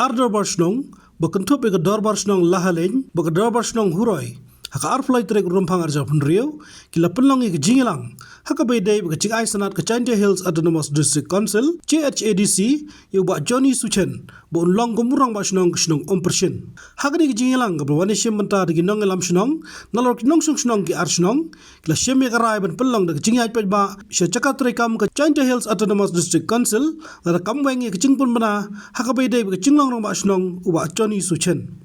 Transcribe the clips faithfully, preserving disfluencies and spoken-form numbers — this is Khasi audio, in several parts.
Ar dorbar shnong ba kynthup ïa ka dorbar shnong Lahaleiñ bad ka dorbar shnong Huroi ha ka arphew lai tarik Rymphang arhajar arphew hynriew ki la pynlong ïa ka jingïalang ha kaba ïadei bad ka jingai sanad ka Jaintia Hills Autonomous District Council, J H A D C, ïa u Bah Johnny Suchen ba un long kum u rangbah shnong ka shnong Umpershin. Ha kane ka jingïalang kaba la wan ïashim bynta da ki nongïalam shnong nalor ki nongshong shnong ki ar shnong, ki la shim ïa ka rai ban pynlong da ka jingïaid paidbah sha jaka treikam ka Jaintia Hills Autonomous District Council, lada kam weng ïa ka jingpynbna ha kaba ïadei bad ka jinglong rangbah shnong u Bah Johnny Suchen.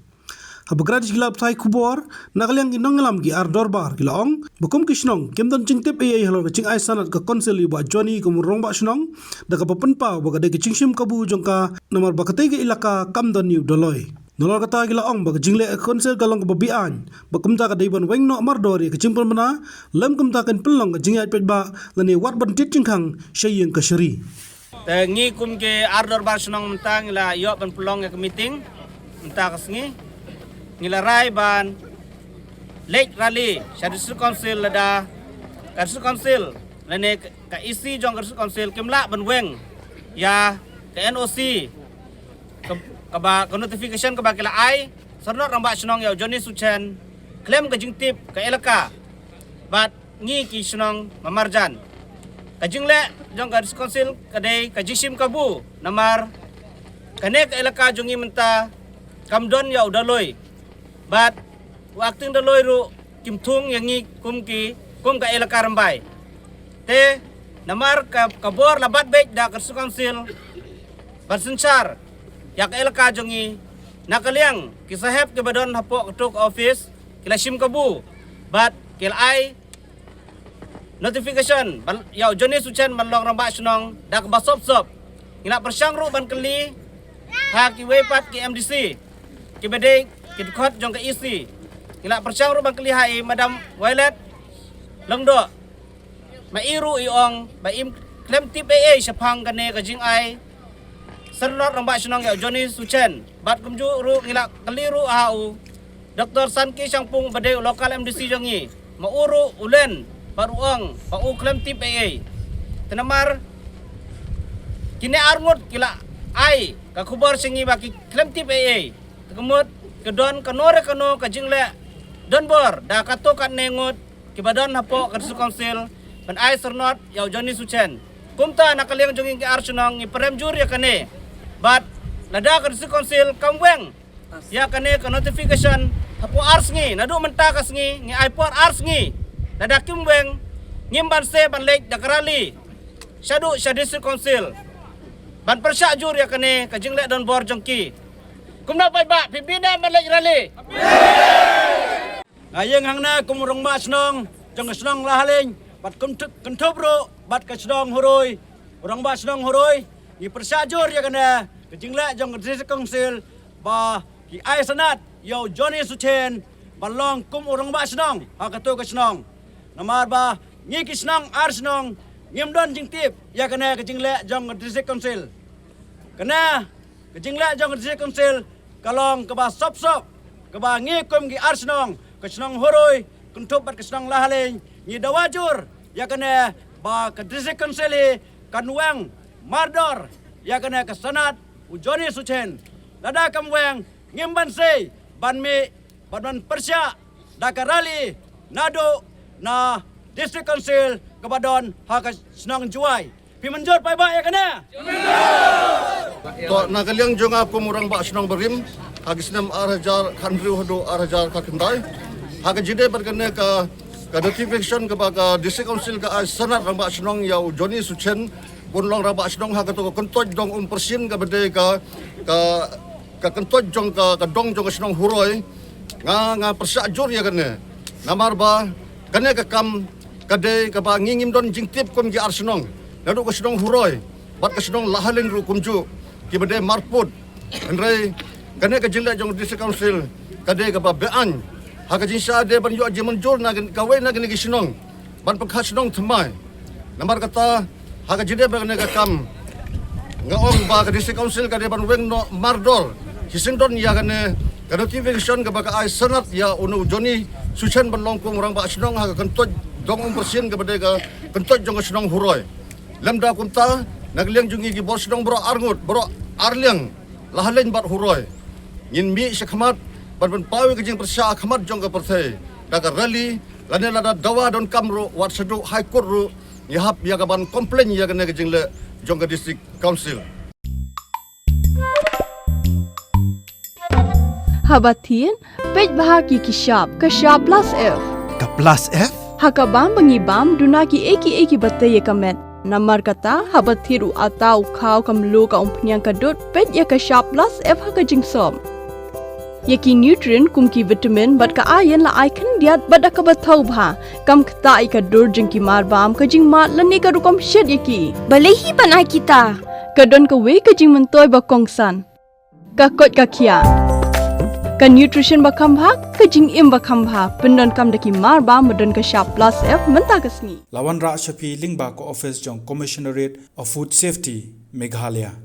Haba kren sha ki lad pathai khubor na ka liang ki nongïalam ki ar dorbar ki la ong ba kum ki shnong kim don jingtip ei ei halor ka jingai sanad ka Council ïa u Bah Johnny kum u rangbah shnong, da kaba pynpaw ba ka dei ka jingshim kabu jong ka namar ba katei ka elaka kam don ïa u Dolloi. Nalor kata ki la ong ba ka jingleh ka Council ka long kaba beaiñ bad kumta ka dei ban weng noh mardor ïa ka jingpynbna, lym kumta kan pynlong ka jingïaid paidbah lane wat ban tied jingkhang sha ïing kashari. Te ngi kum ki ar dorbar shnong mynta ngi la ïoh ban pynlong ïa ka meeting mynta ka sngi. Ngi la rai ban leit rally sha District Council lada ka District Council lane ka E C jong ka District Council kim lah ban weng ïa ka N O C ka, kaba, ka notification kaba ki la ai syrnod rangbah shnong ïa u Johnny Suchen khlem ka jingtip ka elaka bad ngi ki shnong marjan. Ka jingleh jong ka District Council ka dei ka jingshim kabu namar kane ka elaka jong ngi mynta kam don ïa u Dolloi bad u Acting Dolloi ruh kim thung ïa ngi kum ki, kum ka elaka Rymbai. Te namar ka, ka bor la bat beit da ka District Council ban synshar ïa ka elaka jong ngi, na ka liang ki sahep kiba don hapoh kato ka office ki la shim kabu bad ki la ai notification ban, ïa u Johnny Suchen ban long rangbah shnong da kaba sop sop. Ngi la pyrshang ruh ban kylli ha kiwei pat ki M D C kiba dei ki dkhot jong ka E C. Ngi la pyrshang ruh ban kylli ha i Madam Violet Lyngdoh, ma i ruh i ong ba im khlem tip ei ei shaphang kane ka jingai syrnod rangbah shnong ïa u Johnny Suchen. Bad kumjuh ruh ngi la kylli ruh ha u Doctor Sanki Shangpung ba dei u local M D C jong ngi, ma u ruh u len bad u ong ba u khlem tip ei ei. Te namar kine ar ngut ki la ai ka khubor sha ngi ba ki khlem tip ei ei. Te ka mut ka don kano re kano ka jingleh donbor da kato katne ngut kiba don hapoh ka District Council ban ai syrnod ïa u Johnny Suchen. Kumta na ka liang jong ngi ki ar shnong ngi pyrem jur ïa kane. Bad lada ka District Council kam weng ïa kane ka notification hapoh ar sngi, naduh mynta ka sngi ngi ai por ar sngi. Lada kim weng ngim banse ban leit da ka rally shaduh sha District Council ban pyrshah jur ïa kane ka jingleh donbor jong ki. Kumno paidbah, phi bit ne em ban leit rally? Nga ïeng hangne kum u rangbah shnong jong ka shnong Lahaleiñ bad kynthup, kynthup ruh bad ka shnong Huroi. U rangbah shnong Huroi, ngi pyrshah jur ïa kane ka jingleh jong ka District Council ba ki ai sanad ïa u Johnny Suchen ban long kum u rangbah shnong ha kato ka shnong. Namar ba ngi ki shnong ar shnong ngim don jingtip ïa kane ka jingleh jong ka District Council. Kane ka jingleh jong ka District Council ka long kaba sop sop, kaba ngi kum ki ar shnong, ka shnong Huroi kynthup bad ka shnong Lahaleiñ, ngi dawa jur ïa kane ba ka District Council hi kan weng mardor ïa kane ka sanad u Johnny Suchen. Lada kam weng ngim banse ban mih bad ban pyrshah da ka rally naduh na District Council kaba don ha ka shnong Jowai. Phi mynjur paidbah ïa kane? To na ka liang jong nga kum u rangbah shnong barim ha ki snem ar hajar khathynriew haduh ar hajar khatkhyndai, ha ka jingdei bad kane ka, ka notification kaba ka District Council ka ai sanad rangbah shnong ïa u Johnny Suchen ban long rangbah shnong ha kato ka kyntoit dong Umpershin kaba dei ka, ka ka kyntoit jong ka, ka dong jong ka shnong Huroi, nga, nga pyrshah jur ïa kane. Namar ba kane ka kam ka dei kaba ngi ngim don jingtip kum ki ar shnong, naduh ka shnong Huroi bad ka shnong Lahaleiñ ruh kumjuh, kiba dei marpud. Hynrei kane ka jingleh jong District Council ka dei kaba beaiñ. Ha ka jingshah dei ban ïoh jingmynjur na kawei na kine ki shnong ban pynkha shnong thymmai. Namar kata ha ka jingdei bad kane ka kam, nga ong ba ka District Council ka dei ban weng noh mardor shisien don ïa kane ka notification kaba ka ai sanad ïa une u Johnny Suchen ban long kum u rangbah shnong ha ka kyntoit dong Umpershin kaba dei ka kyntoit jong ka shnong Huroi. Lymda kumta, na ka liang jong ngi ki bor shnong baroh ar ngut, baroh ar liang, La ha leng bad huroi, ngin mih sha khmat ban pynpaw ïa ka jingpyrshah ha khmat jong ka pyrthei da ka rally, lane lada dawa donkam ruh, wat shaduh High Court ruh, ngi hap ïa ka ban complain ïa kane ka jingleh jong ka District Council. Haba thied, peit bha ki ki shap, ka shap plus F. Ka plus F? Ha ka bam ba ngi bam, duna ki ei ki ei kiba tei ïa ka met. Namar kata, haba thied u atta, u khaw, ka mluh, ka umphniang, ka dud, peit ïa ka shap plus F ha ka jingsop. Ïa ki nutrient kum ki vitamin bad ka iron la ai khyndiat bad da kaba thaw bha. Kam ktah ïa ka dur jong ki marbam, ka jingmad lane ka rukom shet ïa ki. Balei hi ban ai kita? Ka don kawei ka jingmyntoi ba kongsan. Ka koit ka khiah. Ka nutrition ba kham bha, ka jingim ba kham bha. Pyndonkam da ki marbam ba don ka shap plus F mynta ka sngi. La wanrah sha phi lyngba ka office jong Commissionerate of Food Safety, Meghalaya.